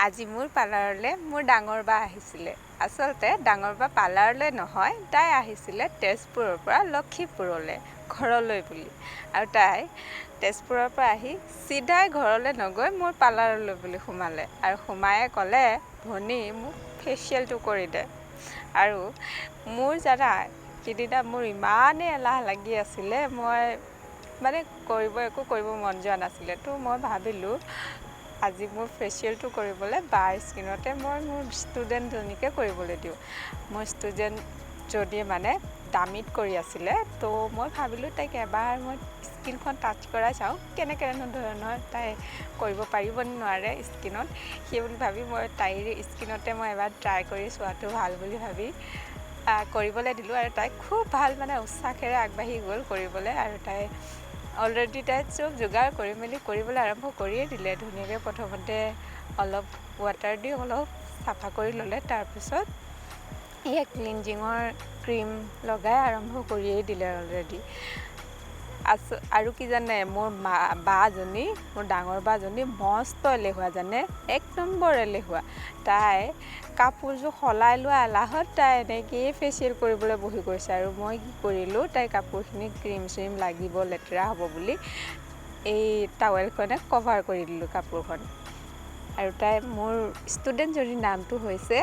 আজি মোৰ পাৰ্লাৰলৈ মোৰ ডাঙৰ বা আহিছিলে। আচলতে ডাঙৰ বা পাৰ্লাৰলৈ নহয়, তাই আহিছিলে তেজপুৰৰ পৰা লখিমপুৰলৈ ঘৰলৈ বুলি। আৰু তাই তেজপুৰৰ পৰা আহি চিধাই ঘৰলৈ নগৈ মোৰ পাৰ্লাৰলৈ বুলি সোমালে। আৰু সোমায়ে ক'লে, ভনী, মোক ফেচিয়েলটো কৰি দে। আৰু মোৰ জানা, সিদিনা মোৰ ইমানেই এলাহ লাগি আছিলে, মই মানে কৰিব একো কৰিব মন যোৱা নাছিলে। তো মই ভাবিলোঁ আজি মোৰ ফেচিয়েলটো কৰিবলৈ বাৰ স্কিনতে মই মোৰ ষ্টুডেণ্টজনীকে কৰিবলৈ দিওঁ। মোৰ ষ্টুডেণ্টজনীয়ে মানে দামীত কৰি আছিলে, তো মই ভাবিলোঁ তাইক এবাৰ মই স্কিনখন টাচ কৰাই চাওঁ, কেনেকৈ ধৰণৰ তাই কৰিব পাৰিব নে নোৱাৰে স্কিনত। সেই বুলি ভাবি মই তাইৰ স্কিনতে মই এবাৰ ট্ৰাই কৰি চোৱাটো ভাল বুলি ভাবি কৰিবলৈ দিলোঁ। আৰু তাই খুব ভাল মানে উৎসাহেৰে আগবাঢ়ি গ'ল কৰিবলৈ। আৰু তাই অলৰেডি তাই চব যোগাৰ কৰি মেলি কৰিবলৈ আৰম্ভ কৰিয়ে দিলে ধুনীয়াকৈ। প্ৰথমতে অলপ ৱাটাৰ দি অলপ চাফা কৰি ল'লে, তাৰপিছত এয়া ক্লিনজিঙৰ ক্ৰীম লগাই আৰম্ভ কৰিয়েই দিলে অলৰেডি। আৰু কি জানে, মোৰ মা বাজনী, মোৰ ডাঙৰ বাজনী মস্ত এলেহুৱা জানে, এক নম্বৰ এলেহুৱা। তাই কাপোৰযোৰ সলাই লোৱা এলাহত তাই এনেকৈয়ে ফেচিয়েল কৰিবলৈ বহি গৈছে। আৰু মই কি কৰিলোঁ, তাইৰ কাপোৰখিনি ক্ৰীম চ্ৰীম লাগিব, লেতেৰা হ'ব বুলি এই টাৱেলখনে কভাৰ কৰি দিলোঁ কাপোৰখন। আৰু তাই মোৰ ষ্টুডেণ্টজনীৰ নামটো হৈছে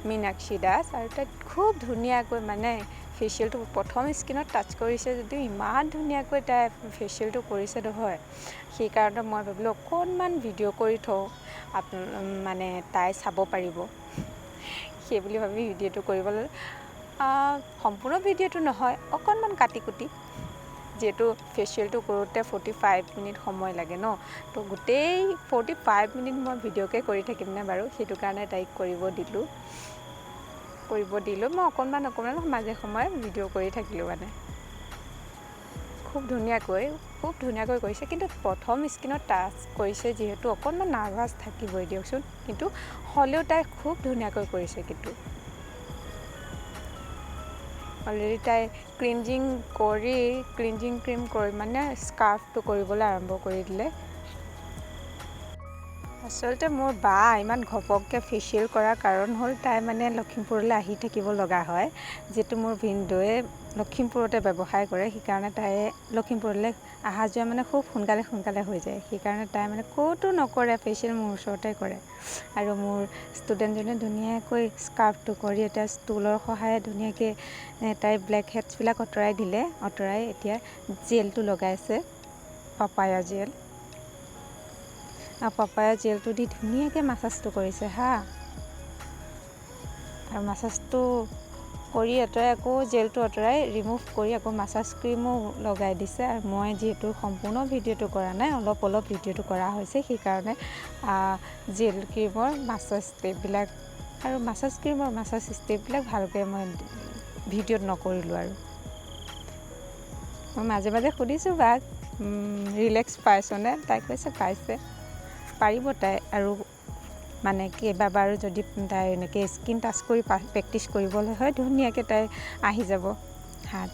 মীনাক্ষী দাস। আৰু তাই খুব ধুনীয়াকৈ মানে ফেচিয়েলটো প্ৰথম স্কিনত টাচ কৰিছে যদিও ইমান ধুনীয়াকৈ তাই ফেচিয়েলটো কৰিছে নহয়, সেইকাৰণে মই ভাবিলোঁ অকণমান ভিডিঅ' কৰি থওঁ, মানে তাই চাব পাৰিব সেই বুলি ভাবি ভিডিঅ'টো কৰিবলৈ। সম্পূৰ্ণ ভিডিঅ'টো নহয়, অকণমান কাটি কুটি, যিহেতু ফেচিয়েলটো কৰোঁতে 45 মিনিট সময় লাগে ন, তো গোটেই 45 মিনিট মই ভিডিঅ'কে কৰি থাকিমনে বাৰু, সেইটো কাৰণে তাইক কৰিব দিলোঁ। মই অকণমান অকণমান মাজে সময়ে ভিডিঅ' কৰি থাকিলোঁ। মানে খুব ধুনীয়াকৈ কৰিছে। কিন্তু প্ৰথম স্কিনত টাচ কৰিছে যিহেতু অকণমান নাৰ্ভাছ থাকিবই দিয়কচোন, কিন্তু হ'লেও তাই খুব ধুনীয়াকৈ কৰিছে। কিন্তু অলৰেডি তাই ক্লিনজিং ক্ৰীম কৰি মানে স্ক্ৰাবটো কৰিবলৈ আৰম্ভ কৰি দিলে। আচলতে মোৰ বা ইমান ঘপককৈ ফেচিয়েল কৰাৰ কাৰণ হ'ল, তাই মানে লখিমপুৰলৈ আহি থাকিব লগা হয়। যিহেতু মোৰ ভিনদেউৱে লখিমপুৰতে ব্যৱসায় কৰে, সেইকাৰণে তাই লখিমপুৰলৈ অহা যোৱা মানে খুব সোনকালে সোনকালে হৈ যায়। সেইকাৰণে তাই মানে ক'তো নকৰে ফেচিয়েল, মোৰ ওচৰতে কৰে। আৰু মোৰ ষ্টুডেণ্টজনে ধুনীয়াকৈ স্ক্ৰাবটো কৰি এতিয়া ষ্টুলৰ সহায়ত ধুনীয়াকৈ তাইৰ ব্লেক হেডছবিলাক আঁতৰাই দিলে। আঁতৰাই এতিয়া জেলটো লগাইছে, পাপায়া জেল। আৰু পাপায়া জেলটো দি ধুনীয়াকৈ মাছাজটো কৰিছে হা। আৰু মাছাজটো কৰি আঁতৰাই আকৌ জেলটো আঁতৰাই ৰিমুভ কৰি আকৌ মাছাজ ক্ৰীমো লগাই দিছে। আৰু মই যিহেতু সম্পূৰ্ণ ভিডিঅ'টো কৰা নাই, অলপ অলপ ভিডিঅ'টো কৰা হৈছে, সেইকাৰণে জেল ক্ৰীমৰ মাছাজ ষ্টেপবিলাক আৰু মাছাজ ক্ৰীমৰ মাছাজ ষ্টেপবিলাক ভালকৈ মই ভিডিঅ'ত নকৰিলোঁ। আৰু মই মাজে মাজে সুধিছোঁ বাক, ৰিলেক্স পাইছনে? তাই কৈছে পাইছে, পাৰিব তাই। আৰু মানে কেইবাবাৰো যদি তাই এনেকৈ স্কিন টাচ কৰি প্ৰেক্টিচ কৰিবলৈ হয়, ধুনীয়াকৈ তাই আহি যাব হাত।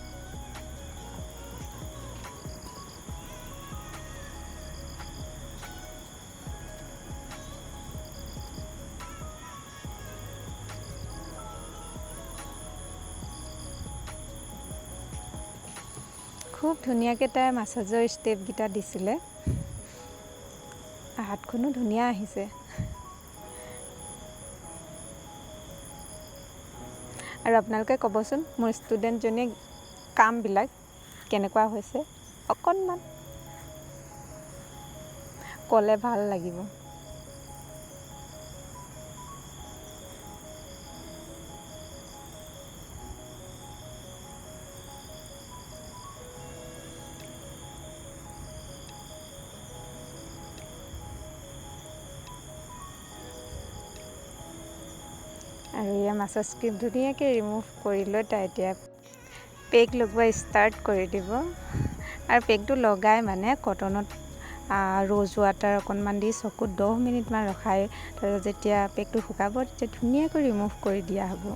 খুব ধুনীয়াকৈ তাই মাছাজৰ ষ্টেপকেইটা দিছিলে, হাতখনো ধুনীয়া আহিছে। আৰু আপোনালোকে ক'বচোন মোৰ ষ্টুডেণ্টজনীৰ কামবিলাক কেনেকুৱা হৈছে, অকণমান ক'লে ভাল লাগিব। আৰু এয়া মাছাজ ক্ৰীম ধুনীয়াকৈ ৰিমুভ কৰি লৈ তাই এতিয়া পেক লগোৱা ষ্টাৰ্ট কৰি দিব। আৰু পেকটো লগাই মানে কটনত ৰ'জ ৱাটাৰ অকণমান দি চকুত 10 মিনিটমান ৰখাই, তাৰপিছত যেতিয়া পেকটো শুকাব তেতিয়া ধুনীয়াকৈ ৰিমুভ কৰি দিয়া হ'ব।